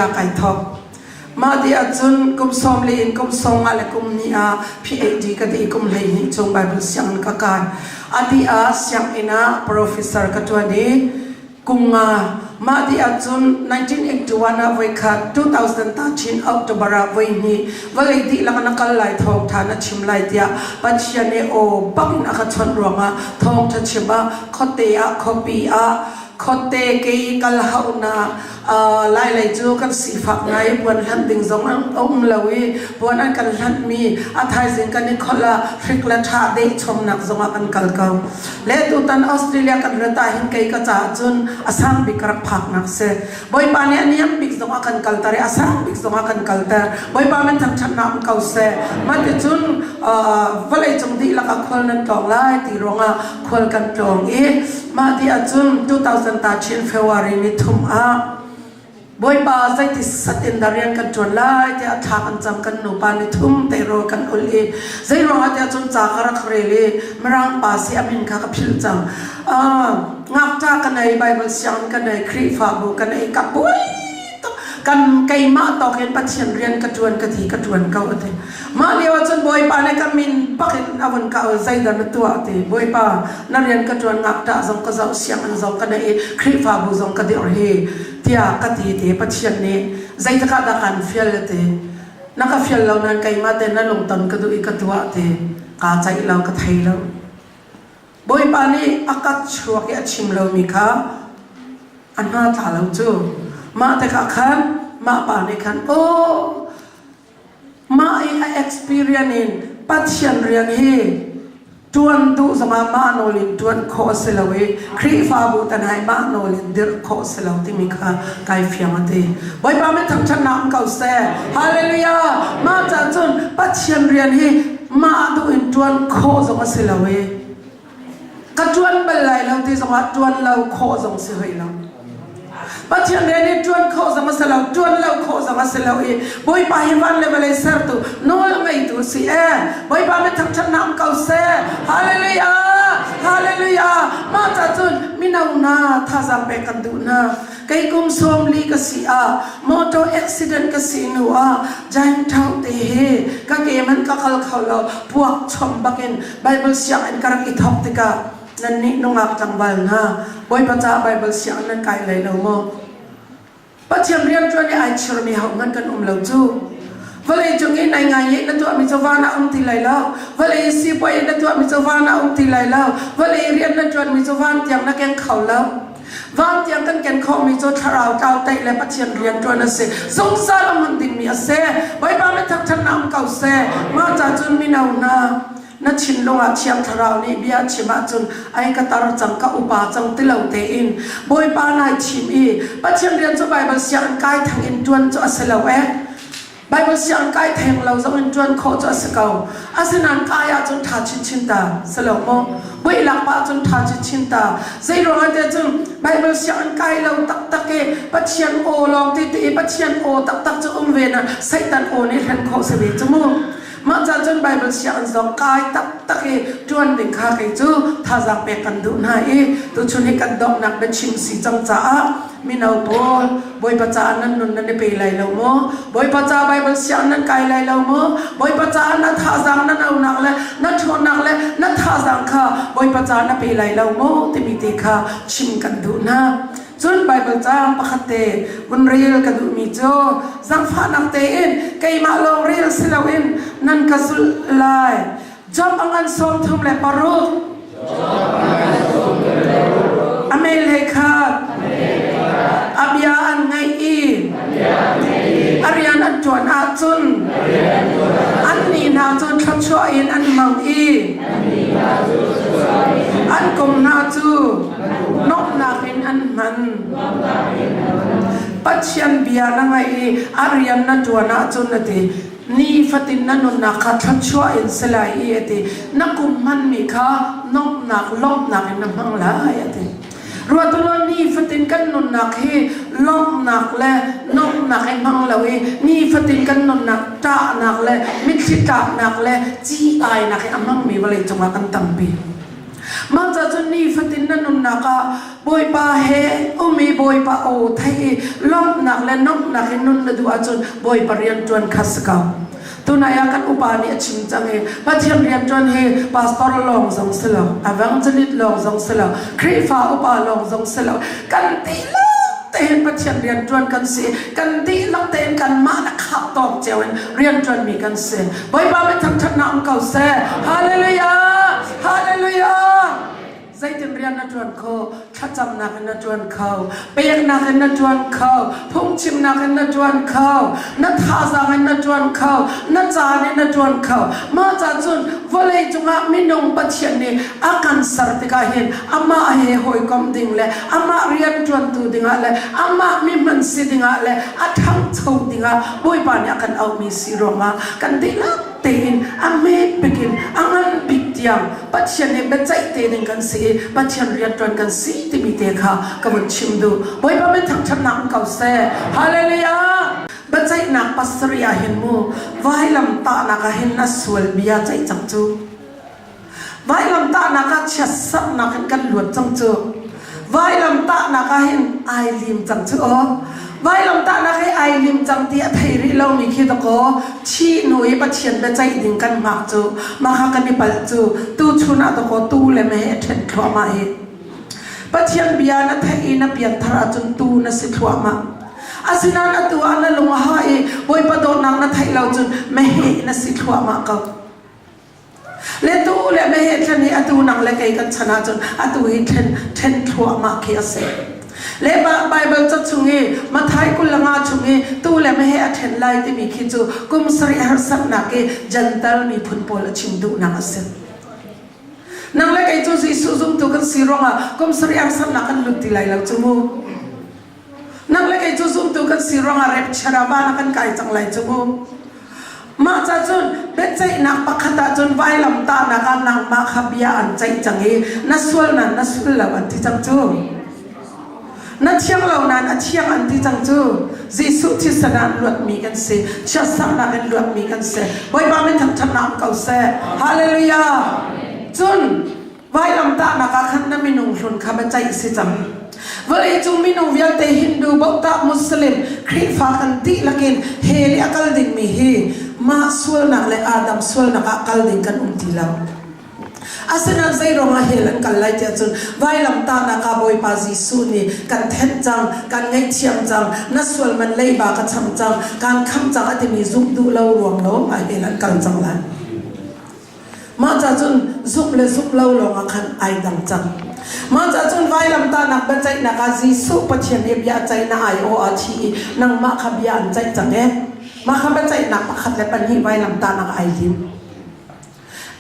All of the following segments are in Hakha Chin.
Kai thawk. Mah ti ahcun kum sawm li in kum sawm nga le kum hnih ah PhD ka dih i kum 12 chung Bible sianginn ka kai. A dih ah sianginn ah professor ka ṭuan i kum nga. Mah dih ahcun 1981 ah voikhat, 2013 October ah voihnih vawlei dihlak na kal lai thawngṭha na chim lai tiah Pathian nih aw bak in a ka chawnh ruangah thawngṭha chim ah khuate ah khuapi ah khuate ke kal hauhnak Lailei cu kan sifak ngai puan hlanh ding zong a um lo i puan an kan hlanhmi a thaizing kan i kholh ah hrik le ṭha deh chomnak zongah kan kal ko. Le tutan Australia kan rat ah hin kei ka caah cun a sang bik ka rak phaknak si. Bawipa nih a niam bik zong a kan kalter i a sang bik zong a kan kalter. Bawipa min thangṭhatnak um ko seh. Mah ticun vawleicung dihlak ah khual nan tlawng lai ti ruangah khual kan tlawng i mah ti ahcun 2013 February ni thum ah Bawipa zeiti sat in dah rian kan ṭuan lai tiah thla kan cam kan nupa ni thum te rawl kan ul i zei ruangah tiah cun ca ka rak rel i Mirang pa si a min kha ka philh cang. Ngakṭah ka nei, Bible sianginn ka nei, Khrihfabu ka nei, ka buai tuk. Kan keimah tawk in Pathian rian ka ṭuan ka ti ka ṭuan ko a ti. Mah lio ah cun Bawipa nih ka min bak in a vun ka au zeidah na tuah ti Bawipa na rian ka ṭuan ngakṭah zong ka zoh sianginn zong ka neih i Khrihfabu zong ka dirh hi tiah ka ti ti Pathian nih zeitik ah dah kaan fial a ti na ka fial lo nain keimah te na lungton ka duh i ka tuah ti kaa ceih lo ka thei lo Bawipa nih a kat chuak i a chim lomi kha a hna tla lo cu mah tikah khan mah pa nih khan aw Mah i a experience in Pathian rian hi ṭuan duh zongah mah nawl in ṭuan khawh a si lo i Khrihfabu tan hai mah nawl in dirh khawh a si lo timi kha kai fiang a ti. Bawipa min thangṭhatnak um ko seh. Hallelujah! Mah caah cun Pathian rian hi mah duh in ṭuan khawh zong a si lo i ka ṭuan bal lai lo ti zongah ṭuan lo khawh zong si hoi lo. Pathian rian hi ṭuan khawh zong a si lo, ṭuan lo khawh zong a si lo i Bawipa hi van le vawlei sertu, nawl ngeitu si ee. Bawipa mi thangṭhatnak um ko seh. Hallelujah! Hallelujah! Mah ca cun mino hna thazaang pek kan duh hna. Kei kum 40 ka si ah motor accident ka si hnu ah Jain Thang te hi ka ke man ka kal kho lo puak chom bakin Bible sianginn ka rak i thawk tikah nannih nungak tlangval hna Bawipa caah Bible sianginn nan kai lai lo maw? Pathian rianṭuan i ai chirmi hohmanh kan um lo cu. Vawlei cung i nai ngai i na tuahmi cu van ah um ti lai lo. Vawlei sipuai i na tuahmi cu van ah um ti lai lo. Vawlei rian na ṭuanmi cu van tiang na keng kho lo. Van tiang kan ken khawhmi cu thlarau tlau teih le Pathian rian ṭuan a si. Zungzal a hmun dingmi a si. Bawipa min thangṭhatnak um ko seh. Mah ca cun mino hna, na thinlung ah Thiang Thlarau nih bia chim ahcun ai ka tar cang ka upa cang ti lo tein Bawipa nai thim i Pathian rian cu Baibal sianginn kai thang in ṭuan cu a si lo eh Baibal sianginn kai theng lo zong in ṭuan khawh cu a si ko asinain kai ahcun ṭha chinchin ta si lo maw buailak pah cun ṭha chinchin ta zei ruangah tiah cun Baibal sianginn kai lo taktak i Pathian aw lawng ti ti i Pathian aw taktak cu um ve na Satan aw nih hlen khawh si ve cu mu Mah ca cun Baibal sianginn zong kai taktak i ṭuan ding kha kei cu thazaang pek kan duh hna i tuchun hi kan donghnak biachim si cang caah mino pawl Bawipa caah nan nun nan i pe lai lo maw? Bawipa caah Baibal sianginn nan kai lai lo maw? Bawipa caah na thazaang na nonak le na ṭhawnnak le na thazaang kha Bawipa caah na pe lai lo maw? timi te kha chim kan duh hna. Cun Baibal caang pakhat te vun rel ka duhmi cu zaangfahnak tein keimah lawng rel si loin nan ka zulh lai. Job a ngan 36. A mel he khat. A bia an ngaih i a rian an ṭuan ahcun annih hna cu thluachuah in an hmang i an kum hna cu Nuamhnak in an hman. Pathian bia na ngaih i a rian na ṭuan ahcun a ti. Nifatin na nunnak kha thluachuah in si lai i a ti. Na kum hmanmi kha nuamhnak, lawmhnak in na hmang lai a ti. Ruat ulaw nifatin kan nunnak hi lawmhnak le nuamhnak i hmang lo i nifatin kan nunnak ṭahnak le mitthli tlaknak le ci-ainak i a hmangmi vawlei cungah kan tampi. Mah ca cun nifatin na nunnak ah Bawipa he um i Bawipa aw theih i lawmhnak le nomhnak in nun na duh ahcun Bawipa rian ṭuan kha si ko. Tunai ah kan upa nih a chim cang i Pathian rian ṭuan hi pastor lawng zong si lo, evangelist lawng zong si lo, Khrihfa upa lawng zong si lo, kan dihlak tein Pathian rian ṭuan kan si. Kan dihlak tein kanmah le khah tawk cio in rian ṭuanmi kan si. Bawipa min thangṭhatnak um ko seh. Hallelujah! Hallelujah! Zeitin rian na ṭuan kho? Thlacamnak in na ṭuan kho, peknak in na ṭuan kho, phungchimnak in na ṭuan kho, na thazaang in na ṭuan kho, na caan in na ṭuan kho. Mah ca cun vawlei cungah minung Pathian nih a kan ser tikah hin amah he hawikom ding le amah rian ṭuantu dingah le amah mi hman si dingah le a ṭhangcho dingah Bawipa nih a kan auhmi si ruangah kan dihlak tein a hmet bik in a ngan bik tiang Pathian nih biaceih te ding kan si i Pathian rianṭuan kan si timi te kha ka vun chim duh. Bawipa min thangṭhatnak um ko seh. Hallelujah! Biaceihnak pasarih ah hin mu vailam tahnak ah hin na sual bia ceih cang cu. Vailam tahnak ah chiatserhnak in kan luat cang cu. Vailam tahnak ah hin ai lim cang cu aw. Vailam tahnak hi ai lim cang ti a thei rih lomi khi dakaw thi hnu i Pathian biaceih ding kan hngak cu mah kha kan i palh cu tuchun ah dakaw tu le meh a ṭhen thluahmah hi. Pathian bia na theih i na pianthar ahcun tu na si thluahmah. Asinain atu ah na lung a ha i Bawipa dawtnak na theih lo cun meheh na si thluahmah ko. Le tu le meheh thlen hi atu nang le kei kan chan ahcun atu hi thlen then thluahmah khi a si. Le Bible ca chung i Mathai 25 chung i tu le meheh a then lai timi khi cu kum sarih harsatnak i Jentail miphun pawl a chim duhnak a si. Nang le kei cu Jesuh zumtu kan si ruangah kum sarih harsatnak kan lut ti lai lo cu mu. Nang le kei cu zumtu kan si ruangah rapture ah van ah kan kai cang lai cu mu. Mah ca cun biaceihnak pakhat ah cun vailam tahnak ah nangmah kha bia an ceih cang i na sual nan na sul lo an ti cang cu. Na thiang lo nan a thiang an ti cang cu. Jesuh thisen ah luatmi kan si. Chiatsaknak in luatmi kan si. Bawipa min thangṭhatnak um ko seh. Hallelujah. Cun Vailamtahnak ah khan na minung hlun kha biaceih si cang. Vawleicung minung vialte Hindu, Bauhta, Muslim, Khrihfa kan dihlak in hell i a kal dingmi hi mah sualnak le Adam sualnak ah kal ding kan um ti lo. Asinain zeiruangah hell an kal lai tiah cun vailamtahnak ah Bawipa Jesuh nih kan thenh cang, kan ngaihthiam cang, na sual man leiba ka cham cang, kaan khamh cang a timi zumh duh lo ruang lawng ah hell an kal cang lai. Mah ca cun zumh le zumh lo lawngah khan ai dang cang. Mah ca cun vailamtahnak biaceihnak ah Jesuh Pathian nih bia ceihnak ai aw ah thi i nangmah kha bia an ceih cang ee. Mah kha biaceihnak pakhat le pahnih vailamtahnak ai lim.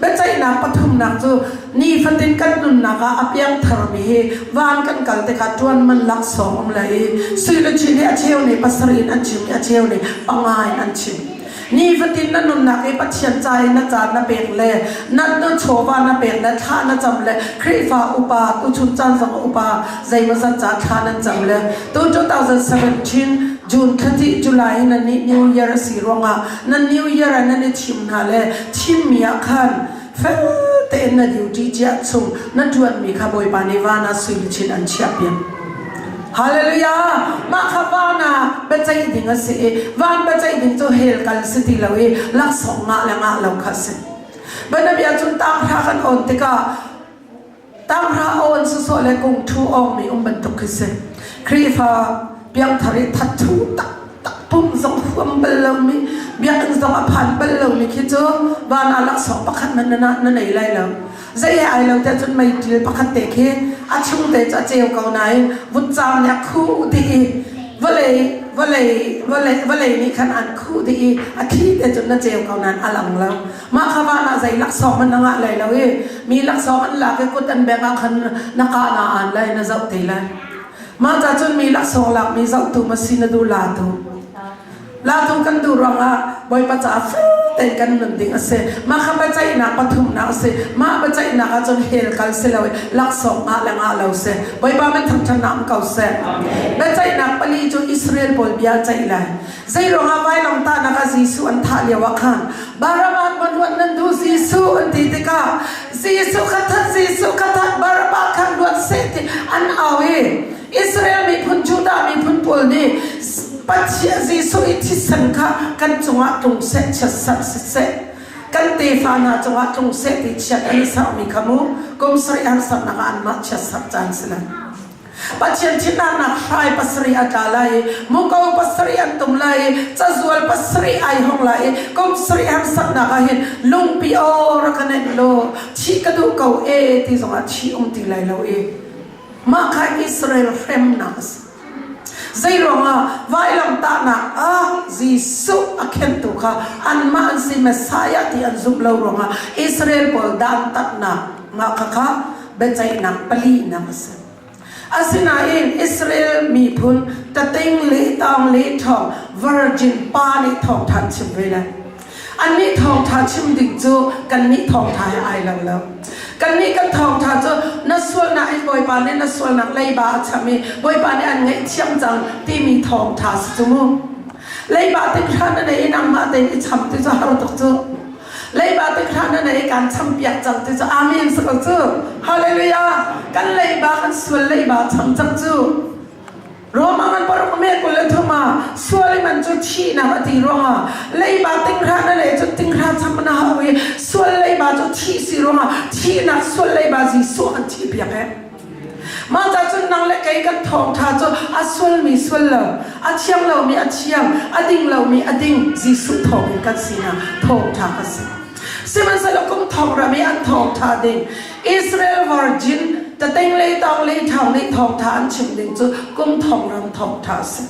Biaceihnak pathumnak cu nifatin kan nunnak ah a piangtharmi hi van kan kal tikah ṭuan man laksawng um le i sui le chin hi a cheu nih pasarih in an chim i a cheu nih panga in an chim. Nifatin na nunnak i Pathian ca i na caan na pek le na na chawva na pek le thla na cam le Khrihfa upa tuchun caan zong upa zeimawzat ca thla nan cam le tu 2017 June thla July na ni New Year a si ruangah na New Year ah nan i thim hna le thimmi ah khan fel tein na duty cia chung na ṭuanmi kha Bawipa nih van ah sui luchin an chiahpiak. Hallelujah! Mah kha van ah biaceih ding a si i van biaceih ding cu hell kal si ti lo i laksawng ngah le ngah lo kha a si. Bianabia cun tanghra kan awn tikah tanghra awn sawsawh le kungthu awngmi um bantuk khi si. Khrihfa piangthar i thatthu taktak pum zong huam bal lomi biakinn zong a phan bal lomi khi cu van ah laksawng pakhat hmanh na, na nei lai lo. Zei he ai lo tiah cun meiṭil pakhat te khi a chung te cu a ceu ko nain vutcaam nih a khuh dih i vawlei vawlei vawlei vawlei nih khan an khuh dih i a thli te cun na ceu ko nain a lang lo. Mah kha van ah zei laksawng hmanh na ngah lai lo i mi laksawng an lak i kut an bengh ah khan na ka na aan lai na zoh te lai. Mah ca cun mi laksawng lakmi zohtu ma si na duh latu. Latu kan duh ruangah Bawipa caah fel. tein kan nun ding a si. Mah kha biaceihnak pathumnak a si. Mah biaceihnak ahcun hell kal si lo i laksawng ngah le ngah lo si. Bawipa min thangṭhatnak um ko seh. Biaceihnak pali cu Israel pawl bia ceih lai. Zeiruangah vailamtahnak ah Jesuh an thah lio ah khan Barabbas va luat nan duh Jesuh an ti tikah Jesuh kha that Jesuh kha that Barabbas kha luat seh ti an au i Israel miphun Judah miphun pawl nih Pathian Jesuh i thisen kha kan cungah tlung seh chiatserh siseh kan tefa hna cungah tlung seh ti chiat an i serhmi kha mu kum sarih harsatnak ah anmah chiatserh caan si lai. Pathian thinhaknak hrai pasarih a tla lai i muko pasarih an tum lai i cazual pasarih ai hong lai i kum sarih harsatnak ah hin lungpi aw rak ka nenh law thih ka duh ko e ti zongah thih um ti lai lo i mah kha Israel hremnak a si. Zeiruangah vailamtahnak ah Jesuh a khentu kha anmah an si Messiah ti an zumh lo ruangah Israel pawl dantatnak mah khakha biaceihnak palinak a si. Asinain Israel miphun tating le tang le ṭhawng virgin pa nih thawngṭha an chim ve lai. Annih thawngṭha chim ding cu kannih thawngṭha he ai lo lo. Kannih kan thawngṭha cu na sualnak in Bawipa nih na sualnak leiba a cham i Bawipa nih an ngaihthiam cang timi thawngṭha si cu mu. Leiba tik hran na nei i nangmah tein i cham ti cu har tuk cu. Leiba tik hran na nei kan cham piak cang ti cu amen si ko cu. Hallelujah. Kan leiba kan sual leiba cham cang cu. Roma man paruk me 23 ah sual i man cu thihnak a ti ruangah leiba tinghra na le cu tinghra cham na hau i sual leiba cu thih si ruangah thihnak sual leiba Jesuh an thih piak he. Mah ca cun nang le kei kan thawngṭha cu a sualmi sual lo, a thiang lomi a thiang, a ding lomi a ding Jesuh thawngin kan sinah thawngṭha ka si. Sihmanhsehlaw kum thong ram i an thawngṭha ding Israel virgin tateng le tawng le ṭhang nih thawngṭha an chim ding cu kum thong ram thawngṭha a si.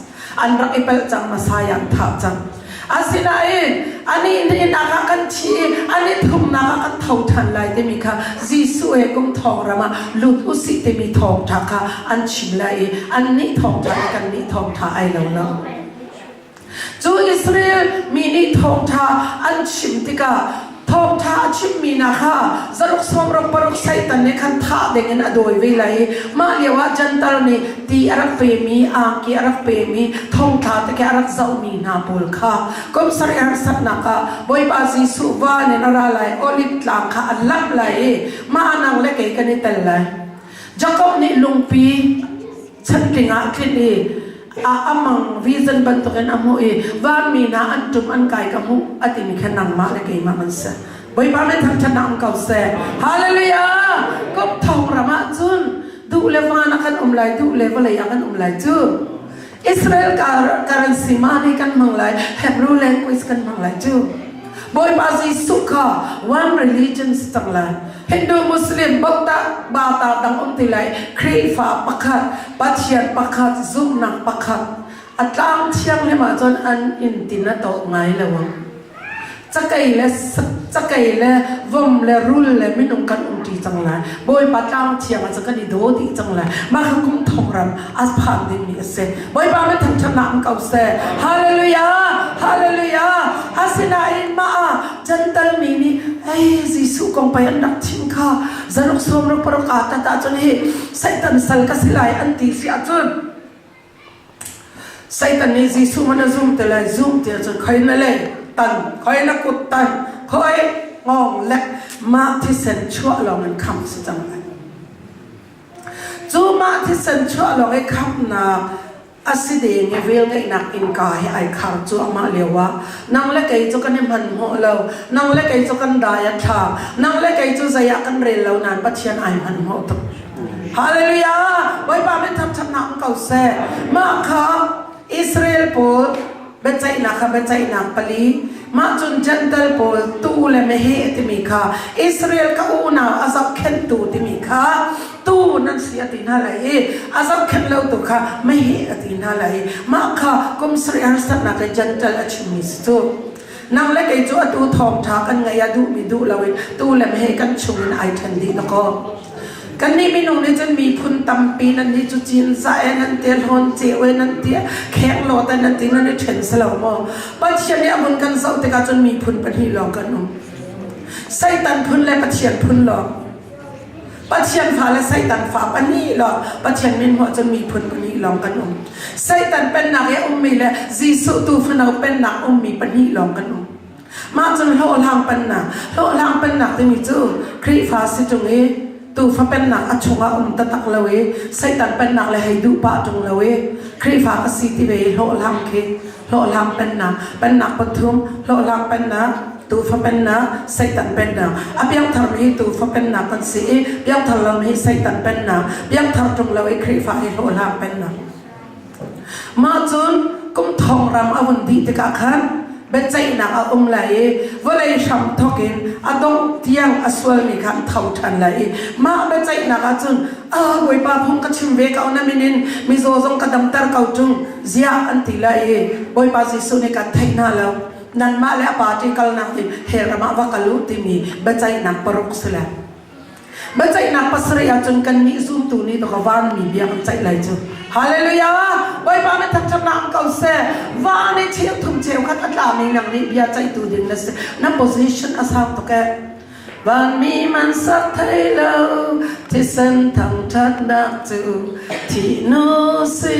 An rak i palh cang Messiah an thah cang. Asinain anih hnihnak ah kan thi i an i thumnak ah kan tho ṭhan lai timi kha Jesuh he kum thong ram ah lut usih timi thawngṭha kha an chim lai i annih thawngṭha le kannih thawngṭha ai lo lo. Cu Israel mi nih thawngṭha an chim tikah thawngṭha a chimmi hna kha zaruk sawmruk paruk Satan nih khan thah dingin a dawi ve lai i mah lioah Jentail nih ti a rak pemi angki a rak pemi thongtla te khi a rak zohmi hna pawl kha kum sarih harsatnak ah Bawipa Jesuh van in a ra lai oliv tlang kha a lamh lai i mah nang le kei kan i tel lai. Jakob nih lungpi chantling ah a tlinh i a amang vision bantukin a hmuh i vanmi hna an ṭum an kai ka hmuh a timi kha nangmah le keimah kan si. Bawipa nih thangṭhatnak um ko seh. Hallelujah! Kum thong ram ah cun duh le van ah kan um lai, duh le vawlei ah kan um lai cu. Israel currency money kan hmang lai, Hebrew language kan hmang lai cu. Bawipa Jesuh kha one religion si cang lai. Hindu, Muslim, Bauta, Bata dang um ti lai. Khrihfa pakhat, Pathian pakhat, zumhnak pakhat. A tlang thianghlim ahcun an inn tin a tawh ngai lo ang. Cakei le cakei le vom le rul le minung kan umṭi cang lai. Bawipa tlang thiang ah kan i daw dih cang lai. Mah kha kum thong ram a phan dingmi a si. Bawipa min thangṭhatnak um ko seh. Hallelujah! Hallelujah! Asinain mah ah Jentail mi nih ei Jesuh kong pei an rak chim kha zaruk sawm ruk paruk aa tat ahcun hi Satan sal ka si lai an ti si ahcun Satan nih Jesuh man a zum ti lai zum ti ahcun khoi na lei tan khoi na kut tan khoi ngong le mah thisen chuah lawng in kham si cang lai. Cu mah thisen chuah lawng i khamnak a si ding i velngeihnak innka hi ai khar cuahmah lio ah nang le kei cu kan i hmanhmawh lo nang le kei cu kan dai a thla nang le kei cu zei ah kan rel lo nain Pathian ai hmanhmawh tuk Hallelujah Bawipa min thangṭhatnak um ko seh mah kha Israel pawl biaceihnak kha biaceihnak pali mah cun Gentle pawl tuu le meheh timi kha Israel ka unau a zohkhenhtu timi kha tuu nan si a ti hna lai i a zohkhenh lo tu kha meheh a ti hna lai i mah kha kum sarih harsatnak in Gentle a chimmi si cu nang le kei cu atu thawngṭha kan ngaih ah duhmi duh loin tuu le meheh kan chungin ai ṭhen dih dakaw. Kannih minung nih cun miphun tampi nan nih cu cinzah e nan ti, hlawn ceu e nan ti, khenglawt e nan ti nan i ṭhen si lo maw? Pathian nih a vun kan zoh tikah cun miphun pahnih lawng kan um. Satan phun le Pathian phun lawng. Pathian fa le Satan fa pahnih lawng Pathian min hmuh cun miphun pahnih lawng kan um. Satan pennak i a ummi le Jesuh tu fano pennak ummi pahnih lawng kan um. Mah cun hlawhhlang pennak, hlawhhlang pennak timi cu Khrihfa si ṭung i tuufa pennak a chungah um taktak lo i Satan pennak le hei duh pah ṭung lo i Khrihfa ka si ti ve i hlawhhlang khi hlawhhlang pennak, pennak pathum, hlawhhlang pennak, tuufa pennak, Satan pennak. A piangtharmi hi tuufa pennak kan si i piangthar lomi hi Satan pennak, piangthar ṭung lo i Khrihfa hi hlawhhlang pennak. Mah cun kum thong ram a vun dih tikah khan biaceihnak a um lai i vawlei hram thawk in a dongh tiang a sualmi kha an tho ṭhan lai i mah biaceihnak ah cun a Bawipa phung ka chim ve ko na min in mizaw zong ka damter ko ṭung ziah an ti lai i Bawipa Jesuh nih kan theih hna lo nanmah le a party kalnak in hell ram ah va kal u timi biaceihnak paruk si le Biaceihnak pasarih ahcun kannih zumtu nih ka vanmi bia kan ceih lai cu. Hallelujah! Bawipa na thangṭhatnak um ko seh. Van i cheu thum cheu khat a tlami nang nih bia ceihtu ding na si. Na position a sang tuk eh. Vanmi man sak thei lo thisen thangṭhatnak cu thihnu si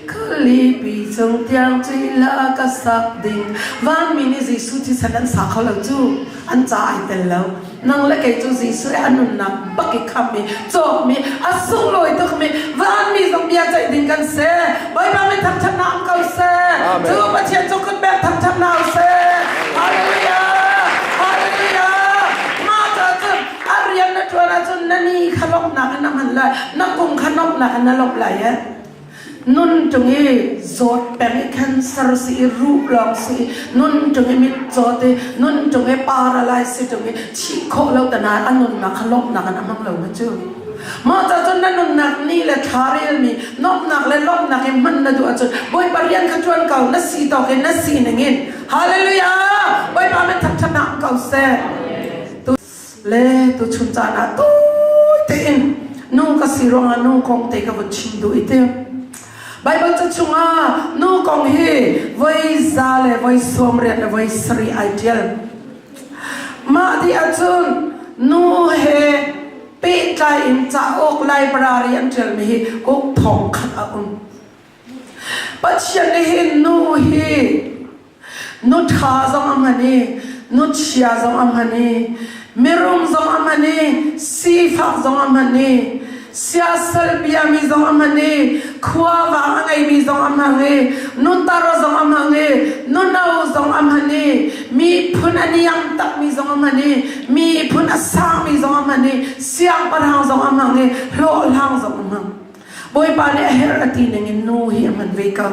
khualipi cung tiang cila ka sak ding. Vanmi nih Jesuh thisen an sa kho lo cu an ca ai tel lo. Nang le kei cu Jesuh i a nunnak bak i khammi, cawkmi, a sunglawi tukmi vanmi zong bia ceih ding kan si. Bawipa min thangṭhatnak um ko seh. Cu Pathian cu kutpek thangṭhatnak um seh. Hallelujah! Hallelujah! Mah ca cun a rian na ṭuan ahcun na ni kha lawmhnak in na hman lai, na kum kha lawmhnak in na lawmh lai. Eh? Nun ṭung i zawt peng i cancer si i ruh lawng si i nun ṭung i mitcaw ti nun ṭung i paralyze si ṭung i thih khawh lo tana a nunnak kha lawmhnak in a hmang lo ma cu. Mah ca cun na nunnak ni le thla relmi nuamhnak le lawmhnak i hman na duh ahcun Bawipa rian kha ṭuan ko na si tawk in na sining in Hallelujah! Bawipa min thangṭhatnak ko seh. Le tuchun caan ah tawi tein nu ka si ruangah nu kong te ka vun chim duh i ti. Baibal ca chungah nu kong hi voi za le voi 80 le voi sarih ai ṭial. Mah ti ahcun nu he pehtlai in cauk library an ṭialmi hi uk thong khat a um. Pathian nih hin nu hi Nu ṭha zong a hman i nu chia zong a hman i mirum zong a hman i sifak zong a hman i siasal biami zong a hman i khuavang a ngeimi zong a hmang i nutar zong a hmang i nuno zong a hman i miphun a niam takmi zong a hman i miphun a sangmi zong a hman i siangpahrang zong a hmang i hlawhhlang zong a hmang. Bawipa nih a herh a ti ningin nu hi a hman ve ko.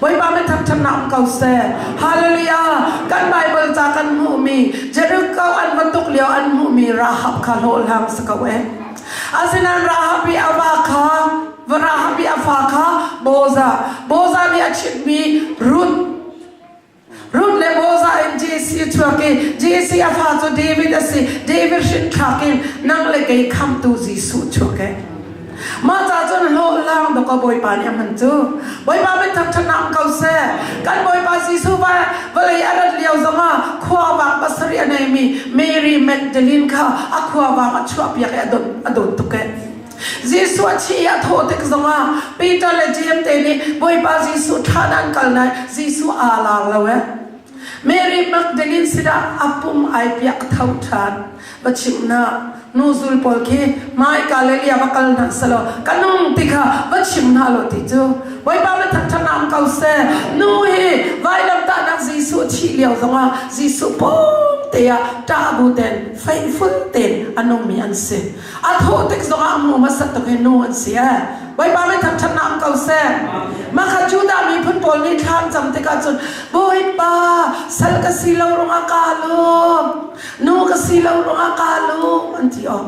Bawipa min thangṭhatnak um ko seh. Hallelujah! Kan Bible ca kan hmuhmi Jericho an va tuk lio an hmuhmi Rahab kha hlawhhlang si ko eh. Asinain Rahab i a va kha Rahab i a fa kha Boza. Boza nih a chimhmi Ruth Ruth le Boaz in Jesse chuak i Jesse a fa cu David a si. David hrinthlak in nang le kei khamtu Jesuh chuak e. Mah ca cun hlawhhlang dawk a Bawipa nih a hman cu. Bawipa min thangṭhatnak ko seh. Kan Bawipa Jesuh va vawlei a rat lio zongah khuavang pasarih a neimi Mary Magdalene kha a khuavang a chuahpiak i a dawt a dawt tuk e. Jesuh a thi i a thawh tik zongah Peter le Jeim te nih Bawipa Jesuh ṭha an kal nain Jesuh aa lar lo eh. Mary Magdalene sinah a pum ai piak tho ṭhan. Va chimh hna nuzul pawl khi hmaika le lia va kal hna selaw ka nung ti kha va chim hna law ti cu Bawipa na thangṭhat am ko seh. Nu hi vailamtahnak Jesuh thih lio zongah Jesuh pawng te ah ṭah bu ten faithful ten a nungmi an si. A thawh tik zongah a hmu hmasa tuk hi nu an si ee. Bawipa min thangṭhatnak um ko seh. Mah kha Judah miphun pawl nih thla an cam tikah cun Bawipa sal ka si lo ruangah kaa lawm, nu ka si lo ruangah kaa lawm an ti awk.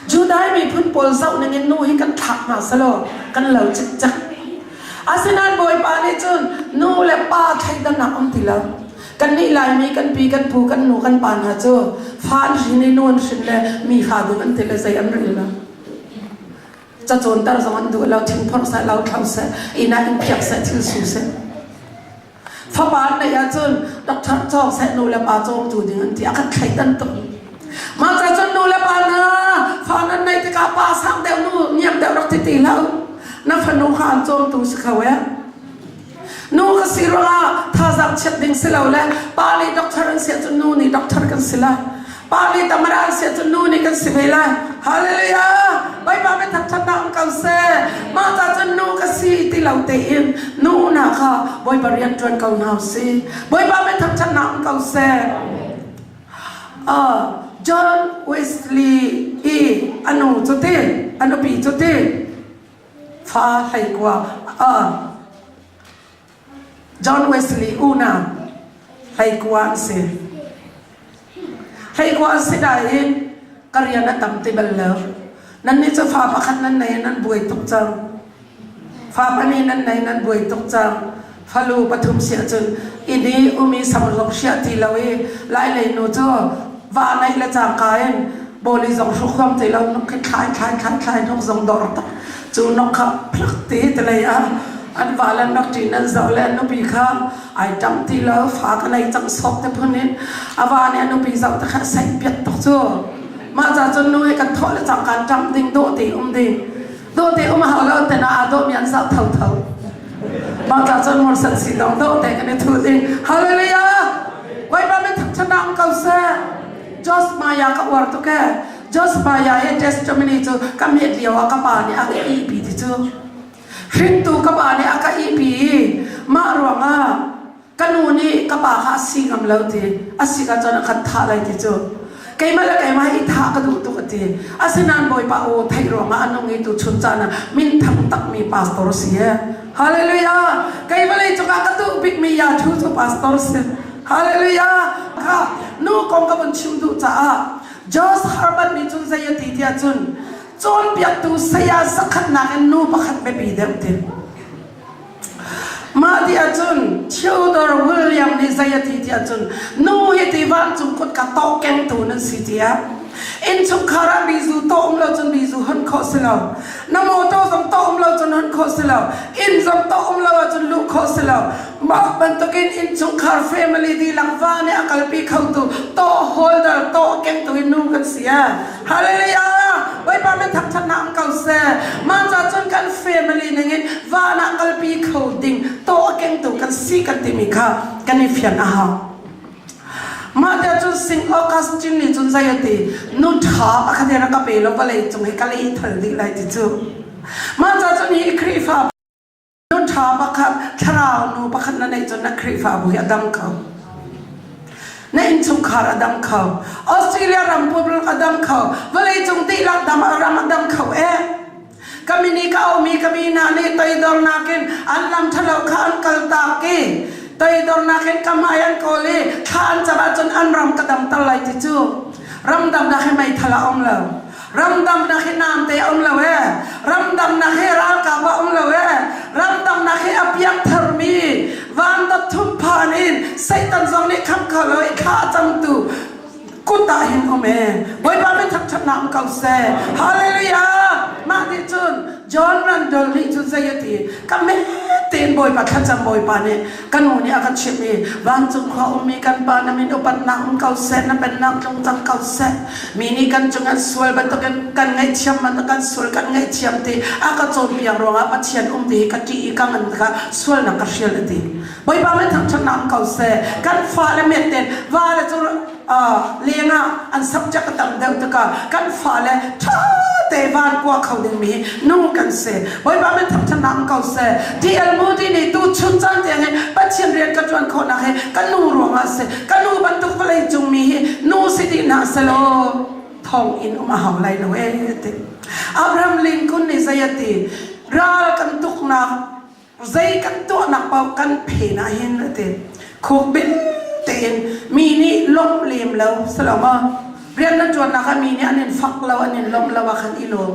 Judah miphun pawl zoh ningin nu hi kan thlak hna selaw kan lo cikcek. Asinain Bawipa nih cun nu le pa thleidannak um ti lo. Kannih Laimi kan pi kan pu kan nu kan pa hna cu fa an hrin i nu an hrin le mi fa ding an ti le zei an rel lo. Cacawnter zong an duh lo, thingphorh seh, lo thlo seh, inn ah in phiak seh, thil su seh. Fapa an neih ahcun doctor cawng seh, nu le pa cawmtu ding an ti. A kan thleidan tuk. Mah ca cun nu le pa hna fa nan neih tikah pa sang deuh nu niam deuh rak ti ti hlah u. Na fanu kha an cawmtu si kho eh. Nu ka si ruangah thazaang chiat ding si lo le pa nih doctor an si ahcun nu nih doctor kan si lai. Pa nih tamara an si ahcun nu nih kan si ve lai. Hallelujah! Bawipa biatak ṭhatnak um ko seh. Mah ca cun nu ka si ti lo tein nu hna kha Bawipa rian ṭuan ko hna usih. Bawipa biatak ṭhatnak um ko seh. Uh, John Wesley i a nu cu ti, a nupi cu ti, fa 19 uh, John Wesley unau 19 an si. 19 an si nain ka rian a tam ti bal lo. Nannih cu fa pakhat nan nei nan buai tuk cang. Fa pahnih nan nei nan buai tuk cang. Falu pathum si ahcun inn i um i sam zong hriah ti lo i lailei nu cu va neih le cangka in bawli zong hruk huam ti lo nuk khi thlai thlai thlai thlai nuk zong dor tak cu nok kha phlak ti te lei ah an va le nak ṭin an zoh le an nupi kha ai ṭam ti lo fa ka nei cang sawk te phun in a va nih a nupi zoh te kha saih piak tuk cu mah ca cun nu he kan thawh le cangka ṭam ding dawh te um ding dawh te um hau lo te na aa dawh mi an zoh tho tho mah ca cun morsan si dong dawh te kan i thu ding hallelujah Bawipa min thangṭhatnak um ko seh Jos Maya ka uar tuk ee Jos Maya he testimony cu ka hmet lio ah ka pa nih a ka ihpi ti cu hringtu ka pa nih a ka ihpi i mah ruangah ka nu nih ka pa kha a si ngam lo ti a si ka cun a kan thah lai ti cu keimah le keimah i thah ka duh tuk a ti asinain bawipa aw theih ruangah a nung i tu chun caan ah minthang takmi pastor si e hallelujah kei vawlei cungah ka duh bikmi ya thu cu pastor si hallelujah kha nu kong ka vun chim duh caah Josh Herbert nih cun zei a ti tiah cun cawnpiaktu saya zakhatnak in nu pakhat biapi deuh ti Mah ti ahcun Theodore William nih zei a ti ti ahcun nu hi ti vancung kutka tawh kengtu nan si tiah innchungkhar ah bizu tawh um lo cun bizu hon khawh si lo na motor zong tawh um lo cun hon khawh si lo inn zong tawh um lo ahcun luh khawh si lo mah bantukin innchungkhar family dihlak va nih a kalpi khotu tawh holder tawh kengtu in nu kan si a Hallelujah! Bawipa min thangṭhatnak um ko seh. Mah ca cun kan family ningin van ah kalpi kho ding tawh a kengtu kan si kan timi kha kan i fian a hau. Mah te cun Sing Augustine nih cun zei a ti nu ṭha pakhat he rak ka pe lo vawlei cung hi ka lei thal dih lai ti cu. Mah ca cun hi Khrihfa Nu ṭha pakhat, thlarau nu pakhat na neih cun na Khrihfabu hi a dam kho. Na innchungkhar a dam kho. Australia ram public a dam kho. Vawleicung dihlak dam ram a dam kho eh. Ka mini ka aumi ka mi hna nih toidornak in an lam ṭhalo kha an kaltak i toidornak in ka hmai an kawl i thla an cam ahcun an ram ka damter lai ti cu ramdamnak hi meithal a um lo. Ramdamnak hi namte a um lo ee. Ramdamnak hi ralkap a um lo ee. Ramdamnak hi a piangtharmi vandot thumphan in Satan zong nih kham kho lo i thla a camtu kut ah hin um ee. Bawipa min thangṭhatnak um ko seh. Hallelujah! Mah nih cun John Randall nih cun zei a ti? Ka me tein Bawipa thlacam Bawipa nih ka nu nih a ka chimh i vancung khua ummi kan pa na min upatnak um ko seh na pennak tlung cang ko seh mi nih kan cung an sual bantukin kan ngaihthiam bantuk kan sual kan ngaihthiam ti a ka cawnpiak ruangah Pathian um ti hi ka ṭih i ka ngan kha sualnak ka hrial a ti Bawipa min thangṭhatnak um ko seh kan fale met ten vale cu lengah an subject a tam deuh tikah kan fale ṭha te van kua kho dingmi nu kan si Bawipa min thangṭhatnak um ko seh DL Moody nih tu chun caan tiang in Pathian rian ka ṭuan khawhnak hi ka nu ruangah si ka nu bantuk vawlei cung mi hi nu si dih hna selaw thong in um a hau lai lo ee ti Abraham Lincoln nih zei a ti ral kan tuknak zei kan tuahnak paoh kan phen ah hin a ti khukbil tein mi nih lawmh lem lo silo maw rian na ṭuannak ah mi nih an in fak lo an in lawmh lo ah khan i lawm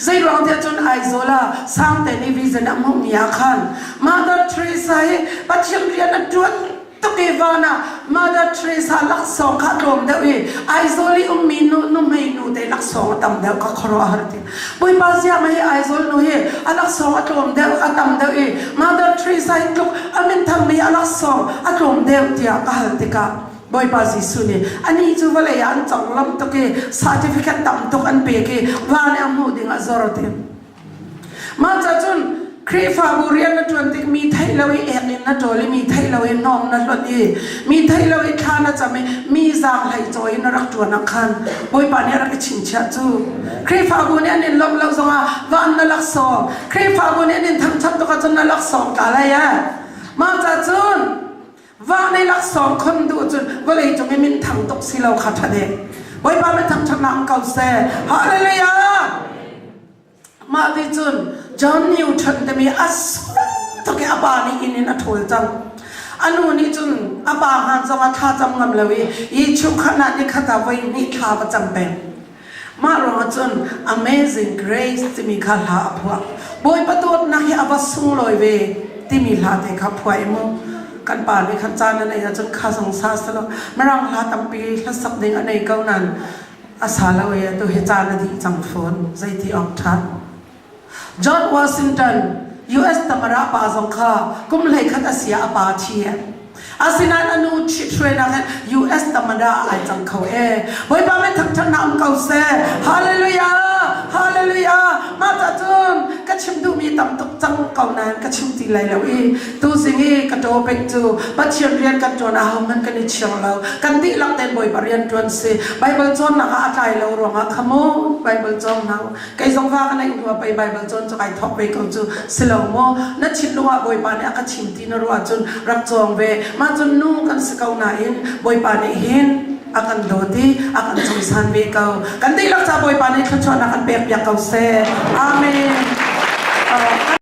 zei ruang tiah cun Aizawl ah sangte nih vision a hmuhmi ah khan Mother Teresa hi Pathian rian a ṭuan. tuk i van ah Mother Teresa laksawng kha tlawm deuh i Aizawl i ummi nu nuhmei nu te laksawng a tam deuh ka khuaruah har ti. Bawipa ziah ma hi Aizawl nu hi a laksawng a tlawm deuh a tam deuh i Mother Teresa hi tluk a minthangmi a laksawng a tlawm deuh tiah ka hal tikah Bawipa Jesuh nih anih cu vawlei ah an conglam tuk i certificate tam tuk an pek i van i a hmuh ding ah zor ti. Mah ca cun Khrihfabu rian na ṭuan tik mi theih lo i ek in na ṭawl i mi theih lo i hnawm na hlonh i mi theih lo i thla na cam i mi zaanghlei cawi na rak ṭuan ah khan Bawipa nih a rak i chingchiah cu. Khrihfabu nih an in lawmh lo zongah van na laksawng Khrihfabu nih an in thangṭhat tuk ahcun na laksawng tla lai ee. Mah ca cun Van i laksawng khon duh cun vawlei cung i minthang tuk si lo kha ṭha dek. Bawipa min thangṭhatnak um ko seh. Hallelujah! Mah ti cun John Newton timi a sung tuk i a pa nih inn in a ṭhawl cang. A nu nih cun a pa hmaan zong ah thla cam ngam lo i hi chungkhar ah nikhat ah voi hnih thla va cam peng. Mah ruangah cun Amazing Grace timi kha hla a phuah. Bawipa dawtnak hi a va sunglawi ve timi hla te kha phuah i mu kan pa nih khan caan a neih ahcun kha zong sa selaw mirang hla tampi hlasak ding a nei ko nain a sa lo i atu hi caan a dih cang fawn zeiti awk ṭha. George Washington US tamara pa zong kha kum 11 a si ah a pa thi Asinain a nu ṭhithruainak in US tamada ai cang kho e. Bawipa min thangṭhatnak um ko seh. Hallelujah! Hallelujah! Mah ca cun ka chim duhmi tam tuk cang ko nain ka chim ti lai lo i tuzing i ka topic cu Pathian rian kan ṭuan ahohmanh kan i chir lo. Kan dihlak tein Bawipa rian ṭuan si. Bible cawnnak ah a tlai lo ruangah kha mu Bible cawng hna u. Kei zong va ka neih hnu ah pei Bible cawn cu kai thawk ve ko cu si lo maw? Na thinlung ah Bawipa nih a ka chim ti na ruah ahcun rak cawng ve. Mah cun nu kan si ko nain Bawipa nih hin a kan dawt i a kan cawisan ve ko. Kan dihlak ca Bawipa nih thluachuahnak kan pek piak ko seh. Amen.